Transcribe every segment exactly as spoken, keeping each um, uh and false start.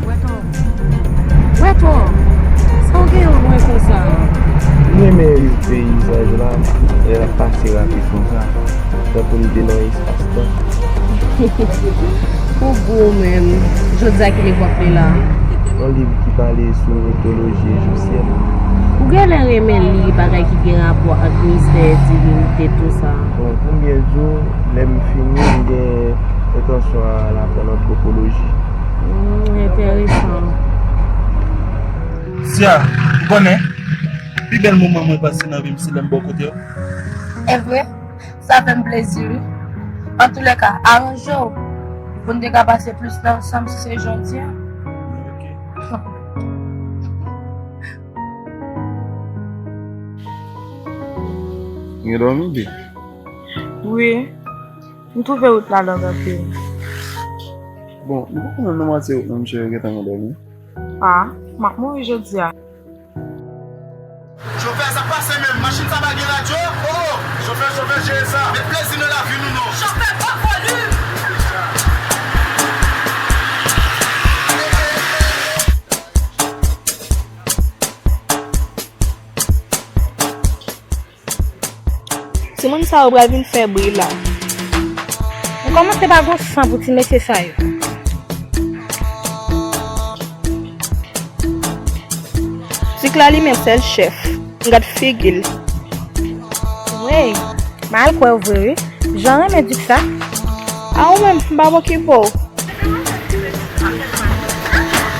Wè tò. Wè tò. Sa w gen lwen konsa? M renmen viv peyizaj la, lè l ap pase rapid konsa. Tankou m te nan yon espas tan. Pou gou w menm, jodi a ki lepòk li la? Yon liv ki pale sou mitoloji ejipsyèn. Ou genlè renmen li bagay ki gen rapò ak mistè, divinite, tou sa. Bon, pou m byen di w, lè m fini, m gen entansyon al aprann antwopoloji. Hmm, enteresan. Sia, ou konnen, pi bèl moman mwen pase nan vi m se lè m bò kote w. Evre? Sa fè m plezi, wi. Antoulèka, aranje w pou n te ka pase plis tan ansanm si se jan w di a. Ok. Ou gen dòmi byen? Wi. M twouve wout la long anpil. Bon, m pa konnen non, m wè se wout nan, monchè, yo gentan gen dòmi. A, m ap mouri jodi a. Chofè, sa k pase menm? Machin sa pa gen radyo? Oh, oh! Chofè, chofè, jere sa! Met plezi nan lavi nou non! Chofè, ba volim! Timoun sa yo pral vin fè bri la. M kòmanse pa gon san pou ti mesye sa yo. Dik la li menm sèl chèf. M gad figi l. Wey, m al kwè w vre wi. Jan renmen dik sa. A ou menm, m pa okipe w.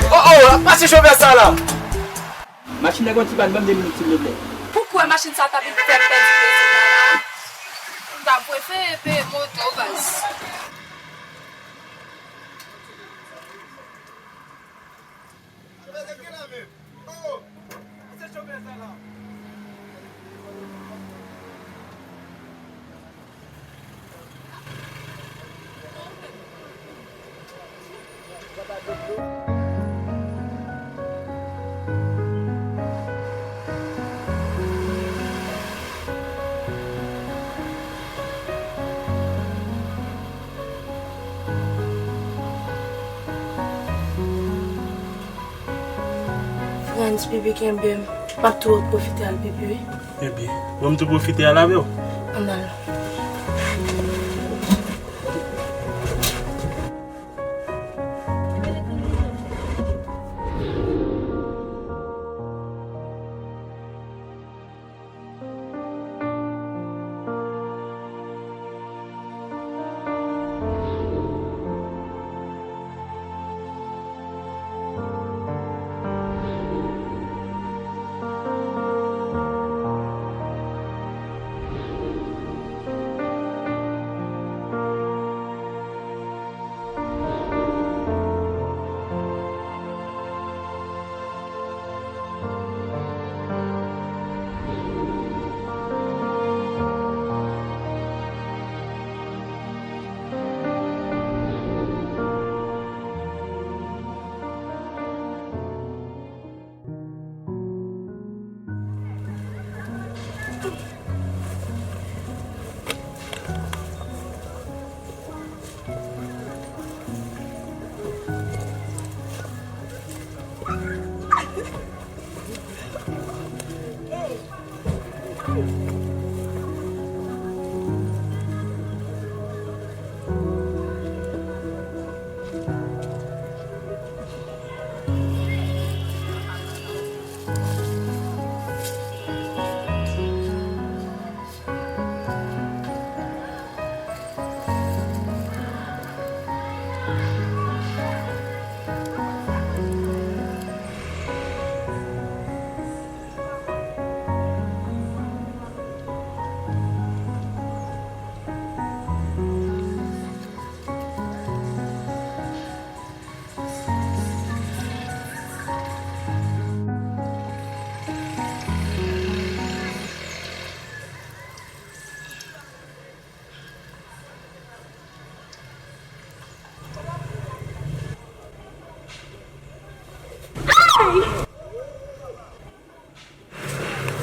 Oh, oh, pase chofè sa la. Machin nan gen yon ti pàn, ban m de minit silvouplè. Poukwa machin sa t ap vin fè m pèdi plezi la? M ta prefere peye moto, baz. Frantz, pipi kenbe m. M ap tou pwofite al pipi, wi. Ebyen, bon, m tou pwofite al avè w. Ann al.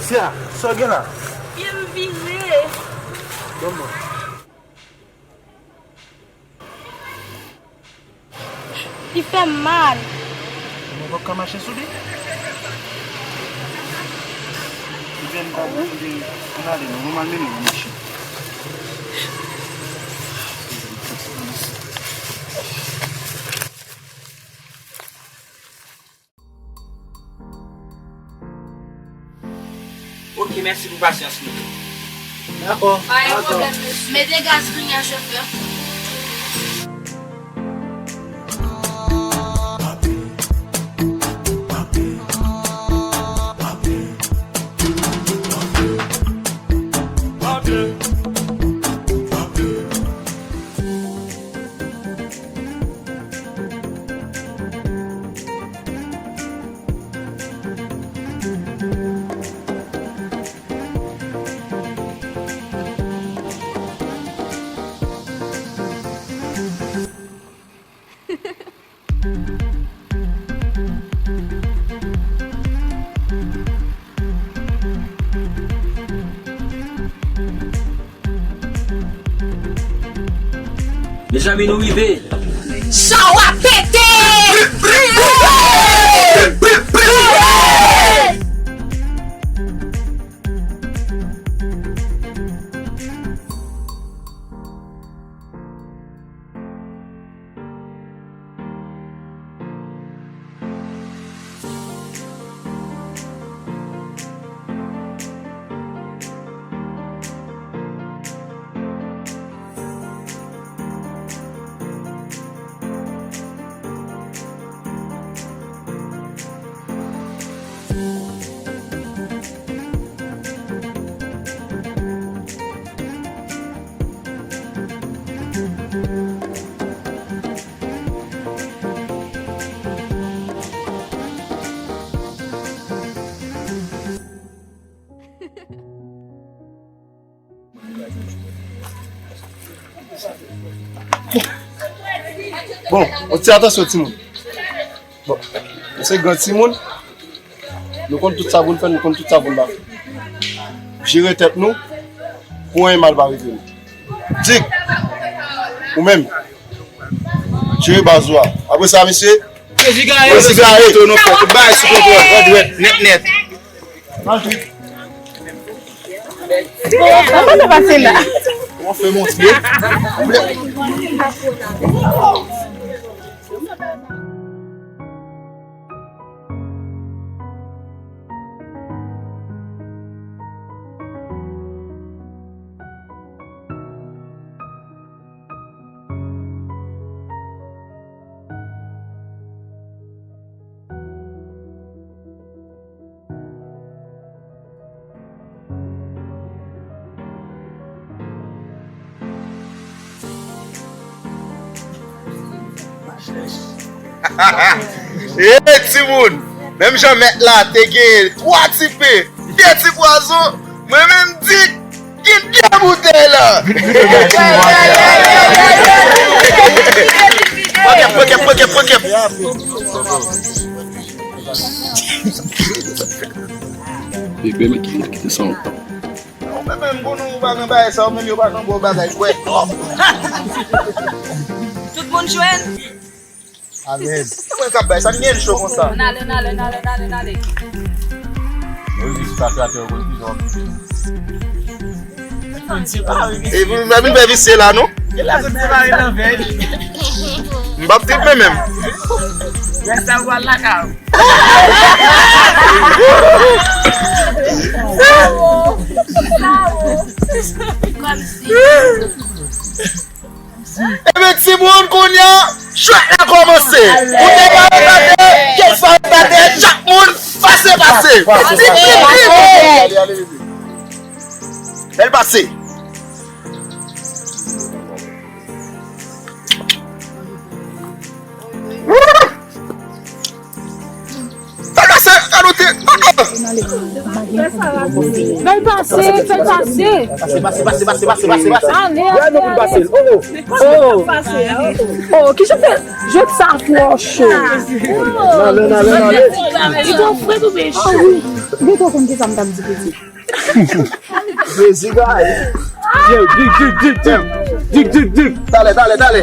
Sa, sa w gen la? Pye m vire. Ban mwen. Li fè m mal. Mwen p ap ka mache sou li. Ebyen, m pa vle sou li. Ann ale non, nou mal mennen nou mache. Ok, mèsi pou pasyans nou. Dakò. Pa gen pwoblèm, mesye. Mete gaz grenn an, chofè. Mezanmi, nou rive. Chan w ap pete! Bon, yon ti atansyon, timoun. Bon, nou se gran timoun. Nou konn tout sa pou n fè, nou konn tout sa pou n pa fè. Jere tèt nou, pou anyen mal pa rive nou. Dik, ou menm, jere baz ou a. Apre sa, mesye, Jezi gaye. Jezi gaye. Tout nou fè, tout bagay sou kontwòl, rèd, rèd, nèt, nèt. Sa pa ta pase la. Kòman fè montre? Ey, timoun! Menm jan mèt la te gen twa ti pen, de ti pwazon, mwen menm di, gen de boutèy la! Pokèt, pokèt, pokèt, pokèt! Bebe, men ki kite san. Ou menm, menm pou nou, ou pa nan bagay sa, ou menm yo pa nan bon bagay, kwè. Tout moun jwenn. Amen. Mwen k ap bay sa, m gen cho konsa. N ale, n ale, n ale, n ale, n ale. Yo jis pase atè, yo konn ki jan w ap viv. E pou m pa vin fè visye la, non? Gen la sot se mari nan vèy. M p ap trip mwen menm. Rès la, ou al lakay ou. Kòmsi. Ebyen, timoun, kounye a, chwèt la kòmanse. Ou te ka retate, kèlswa retate, chak moun pase, pase. Vip, vip, vip. Bèl pase. Fè l pase, anote. Fè l pase, fè l pase. Pase, pase, pase, pase, pase, pase, pase. Ale, ale, ale. Oh, oh. Oh, ki jan fè jwèt sa twò cho. N ale, n ale, n ale. Li gon fre tou byen cho. Ou gentan konn kisa m t ap di pitit. Crazy guy. Yo, Dik, Dik, Dik, Dik. Dik, Dik, Dik. Talè, talè, talè.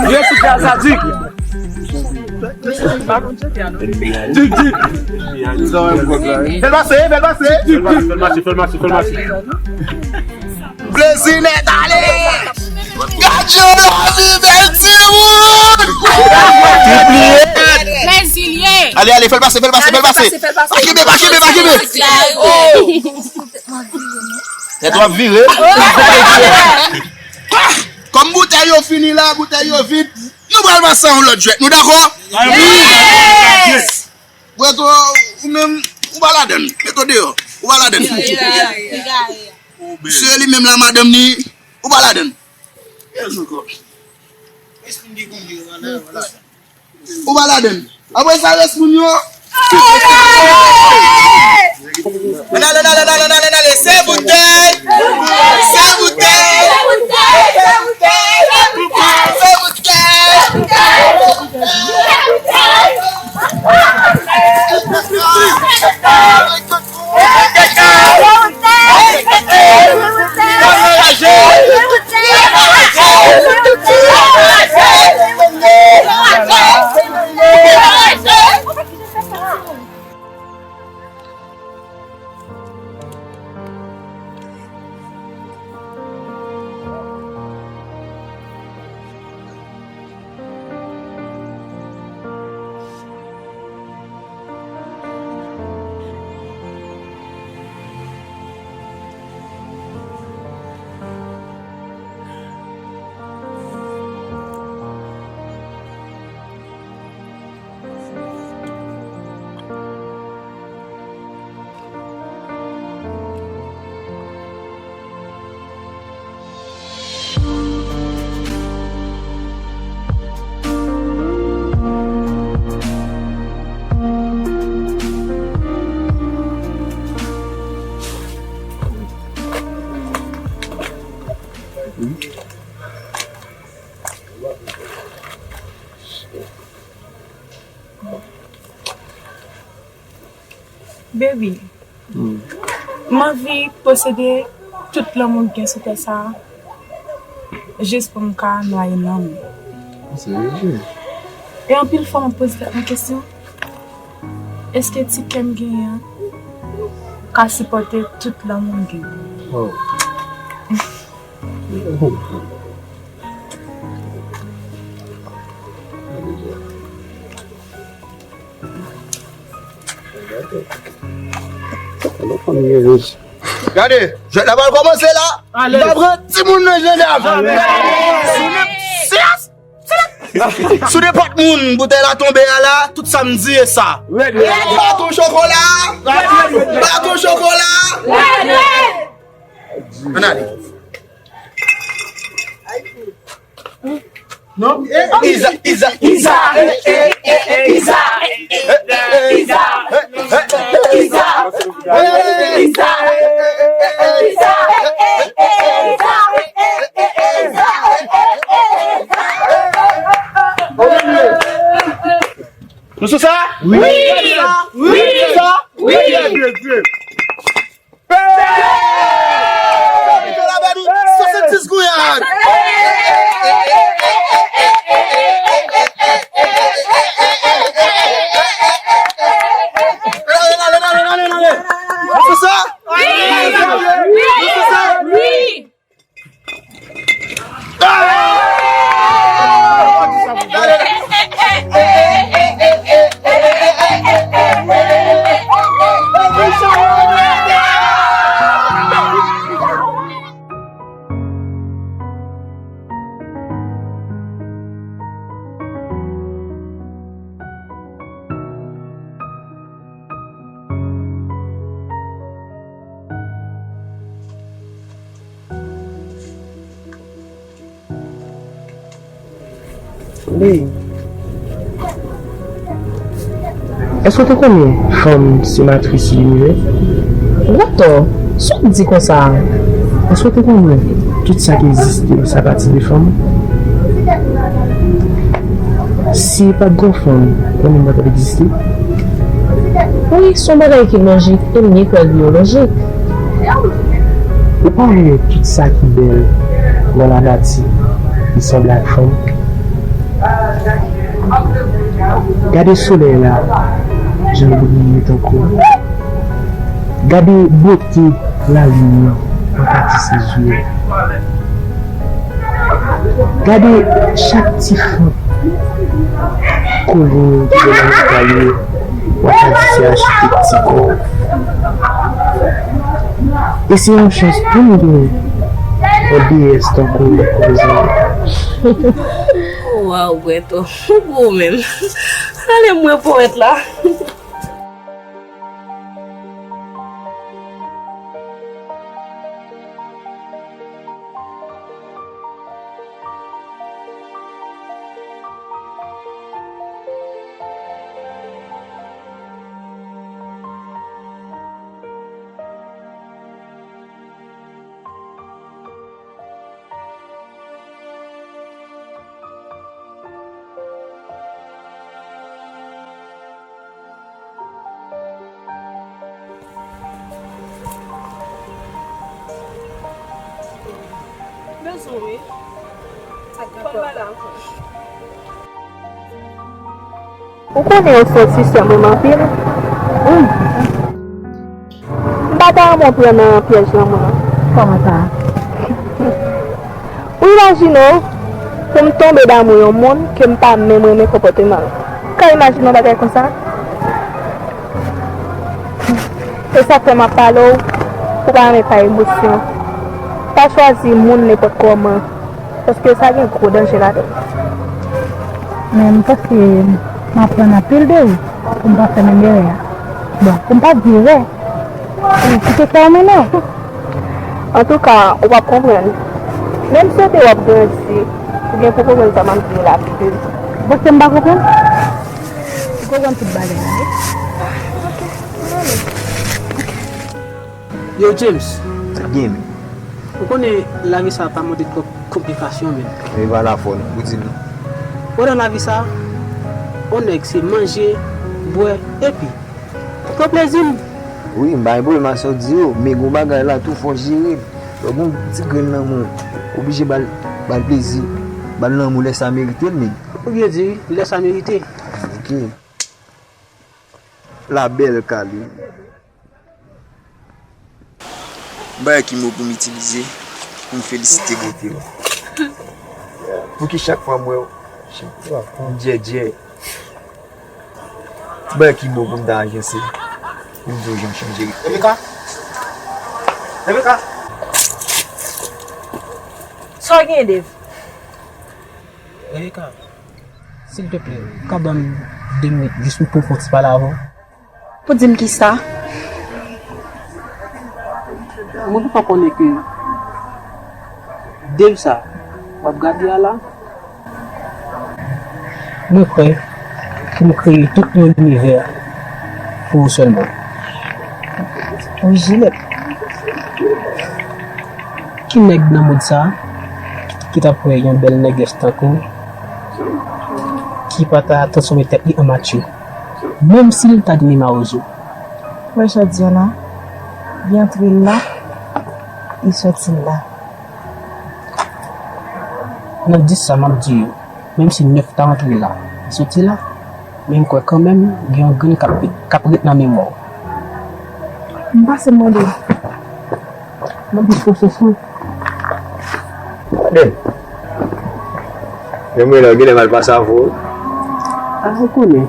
Yo, sou gaz la, Dik. Dik, Dik. Fè l pase, fè l pase. Dik, Dik. Fè l mache, fè l mache, fè l mache. Plezi nèt, ale! Gad jan lavi bèl timoun! Plezi l ye! Ale, ale, fè l pase, fè l pase, fè l pase! Fè l pase, fè l pase. Pa kenbe, pa kenbe, pa kenbe! Oh! Tèt w ap vire. Kòm boutèy yo fini la, boutèy yo vid, nou pral pase a yon lòt jwèt. Nou dakò? Yes! Bwèto, ou menm, ou pa ladann. Met ou deyò. Ou pa ladann. Misye li menm la, madanm ni, ou pa ladann. Ou pa ladann. Apre sa, rès moun yo. Ann ale, ann ale, ann ale, ann ale, ann ale. Se boutèy! Se boutèy! Se boutèy! Baby, m anvi posede tout lanmou k gen sou tè sa a, jis pou m ka nwaye nan lanmou. Serye? E anpil fwa, m ap poze tèt mwen kesyon, èske ti kè m genyen an ka sipòte tout lanmou m gen? Oh. Gade, jwèt la pral kòmanse la. Li pa pran timoun nan jandam. Sou nenpòt moun boutèy la tonbe a la, tout sa m di e sa. Baton chokola. Baton chokola. Ann ale. Non? Iza, Iza, Iza, eh, eh, eh, eh, Iza, eh, eh, eh, Iza, eh, eh, eh, Iza, eh, eh, Iza, eh, eh, eh, Iza, eh, eh, eh, Iza. Nou sou sa? Wi. Wi. Wi. Wi. Wi. Wi. Wi. Wi. Wi. Wi. Swasanndis gouyad. Fè sa. Wi. Fè sa. Wi. Wi. Èske w te konnen fanm se matris linivè? Ou atò. Sa w ap di konsa a? Èske w te konnen tout sa ki egziste, sa pati de fanm? Si pa t gen fanm, konbyen mwa t ap egziste? Wi, se yon bagay ki lojik e m gen kwè l yo lojik. Ou pa wè tout sa ki bèl nan lanati ki sanble ak fanm? Gade solèy la, jan l briye tankou. Gade bote lalin nan nan pati sezi w. Gade chak ti fant kolin ki gen nan montann yo, w ap ka di se achitekti kò w. E se yon chans pou m gen yon deyès tankou w kòm zanmi. Waw, Brento, ou gwo menm. Ale mwen powèt la. Bezwen wi. Fò n pale ankò. Ou konnen yo sòt sistèm mwen anpil. Wi. M pa ta renmen w pran nan pyèj lanmou non. Kòman sa? Ou imajine w pou m tonbe damou yon moun ke m pa menm renmen konpòteman l. Ou ka imajine yon bagay konsa? E sa k fè m ap pale w, pou w pa renmen pa emosyon. Pa chwazi moun nenpòt kòman, paske sa gen gwo danje ladan l. Men m panse m aprann anpil de ou pou m pa fè menm erè a. Bon, pou m pa di erè, ou kite kè w mennen w. Antouka, ou p ap konprann. Men m swete w ap grandi pou gen pou konprann sa m ap di w la pi devan. Ou panse m pa konprann? Ou konprann tout bagay la, wi. Yo, James. Sa k gen? Ou konnen lavi sa pa manke twòp konplikasyon, men. E pa la fò, non. Ou di m non. Pandan lavi sa, yon nèg se manje, bwè, epi pran plezi m. Wi, m pa gen pwoblèm ak sa w di yo, men gon bagay la tou fò jere. Lè w gon ti grenn lanmou, oblije ba l, ba l plezi, ba l lanmou lè sa merite l, men. Ou byen di wi, lè sa merite. Ok. La belle Kali. M pa wè ki mo pou m itilize pou m felisite bote w. Pouki chak fwa m wè w, chak fwa m djèdjè. M pa wè ki mo pou m ta ajanse pou m di w jan w chanje. Rebecca? Rebecca? Sa w gen, Dave? Rebecca, silteplè, ou ka ban m de minit jis pou m fè yon ti pale avè w? Pou di m kisa? Mwen poko konnen ke Dave sa w ap gade a la. Mwen prè pou m kreye tout yon linivè pou ou sèlman. Wi, Jilèt. Ki nèg nan mond sa a ki t ap wè yon bèl nègès tankou w ki pa ta transfòme tèt li an matyo, menm si l ta gen mawozo? Wè jodi a la, li antre la, li sòti la. Nan dis sa m ap di yo, menm si nèf ta antre la, li soti la, men m kwè kanmenm gen yon grenn k ap, k ap ret nan memwa w. M pase mande. M ap di pwofesè. Gade. Menm mwen la, ou genlè mal pase avè w. A, ou konnen.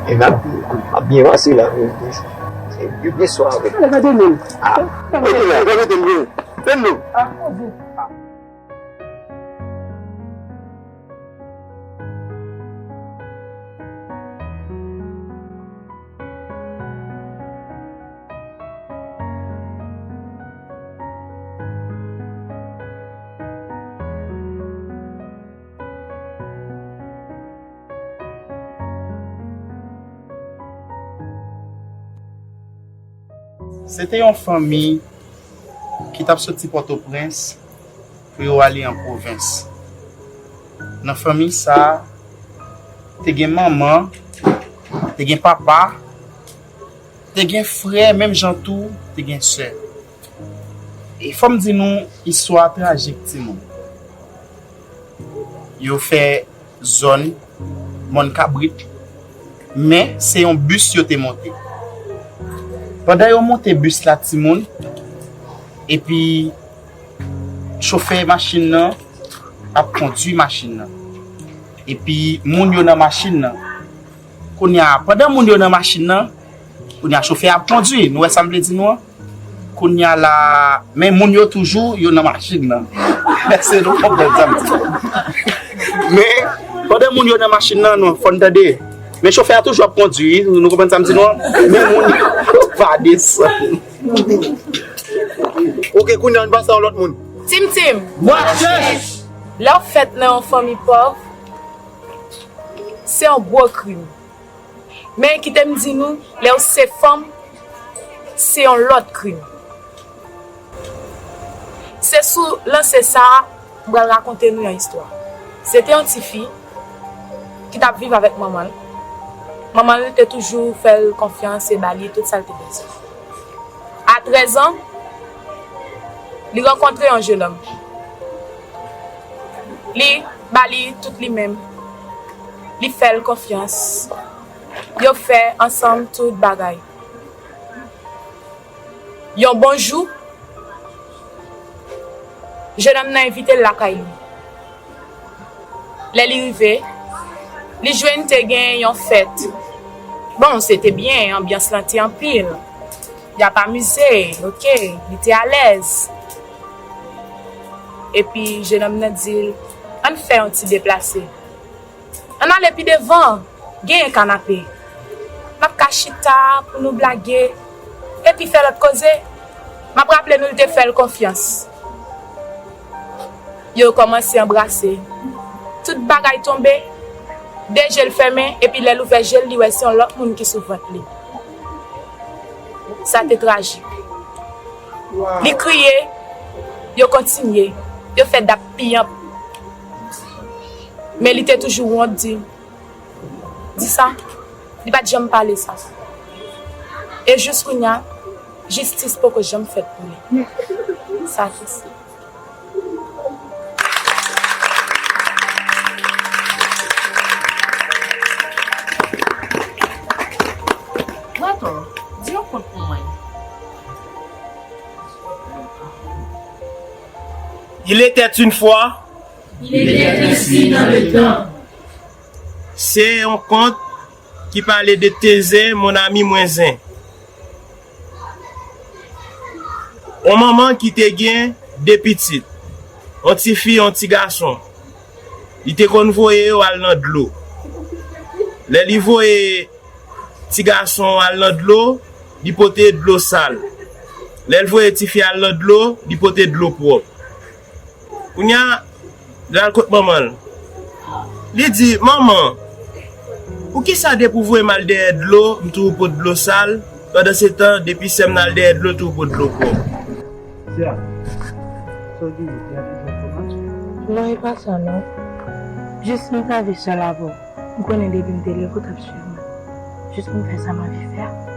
E m ap, m ap byen pase la. Se byen swa avè w. Ale, gade menm. A. Gade menm. Gade menm. Gade menm. Se te yon fanmi ki t ap soti Pòtoprens pou yo ale an pwovens. Nan fanmi sa a, te gen manman, Te gen papa, te gen frè, menm jan tou, te gen sè. E fò m di nou istwa trajik timoun. Yo fè zòn Mòn Kabrit, men se yon bis yo te monte. Pandan yo monte bis la, timoun, epi chofè machin nan ap kondui machin nan. Epi moun yo nan machin nan. Kounye a, pandan moun yo nan machin nan, kounye a chofè ap kondui. Nou wè sa m vle di nou an? Kounye a la, men moun yo toujou, yo nan machin nan. Èske nou konprann sa m di? Men, pandan moun yo nan machin nan, nou, fò n tande. Men chofè a toujou ap kondui, nou konprann sa m di nou an? Men moun yo pa desann. Ok, kounye a, ann pase a yon lòt moun. Tim Tim. Lè w fèt nan yon fanmi pòv, se yon gwo krim. Men kite m di nou, lè w se fanm, se yon lòt krim. Se sou lanse sa a, m pral rakonte nou yon istwa. Se te yon tifi ki t ap viv avèk manman l. Manman l te toujou fè l konfyans e ba li tout sa l te bezwen. A trèz an, li rankontre yon jenòm. Li ba li tout li menm. Li fè l konfyans. Yo fè ansanm tout bagay. Yon bon jou, jenòm nan envite l lakay li. Lè li rive, li jwenn te gen yon fèt. Bon, se te byen, anbyans lan te anpil. Y ap amize, oke, li te alèz. Epi, jenòm nan di l, ann fè yon ti deplase. Ann ale pi devan, genyen kanape. N ap ka chita pou nou blage, epi fè lòt koze. M ap raple nou, l te fè l konfyans. Yo kòmanse anbrase. Tout bagay tonbe. De je l fèmen, epi lè l ouvè je l, li wè se yon lòt moun ki sou vant li. Sa te trajik. Li kriye, yo kontinye, yo fè dap piyanp. Men li te toujou wont di, di sa, li pa t janm pale sa. E jis kounye a, jistis poko janm fèt pou li. Sa trist. Tonton, di yon kont pou mwen. Il était une fois. Il était ainsi dans le temps. Se yon kont ki pale de Tezen, mon ami mwen zen. Yon manman ki te gen de pitit, yon ti fi, yon ti gason. Li te konn voye yo al nan dlo. Lè li voye ti gason al nan dlo, li pote dlo sal. Lè l voye tifi al nan dlo, li pote dlo pwòp. Kounye a, l al kot manman l. Li di, manman, poukisa depi w voye m al dèyè dlo, m toujou pot dlo sal, pandansetan, depi sè m nan al dèyè dlo, l toujou pot dlo pwòp? Sè a, sa w genyen, sè a toujou ap fè match? Non, e pa sa, non. Jis m travèse la pou. M konnen depi m te leve ou t ap swiv mwen. Jis pou m fè sa m anvi fè a.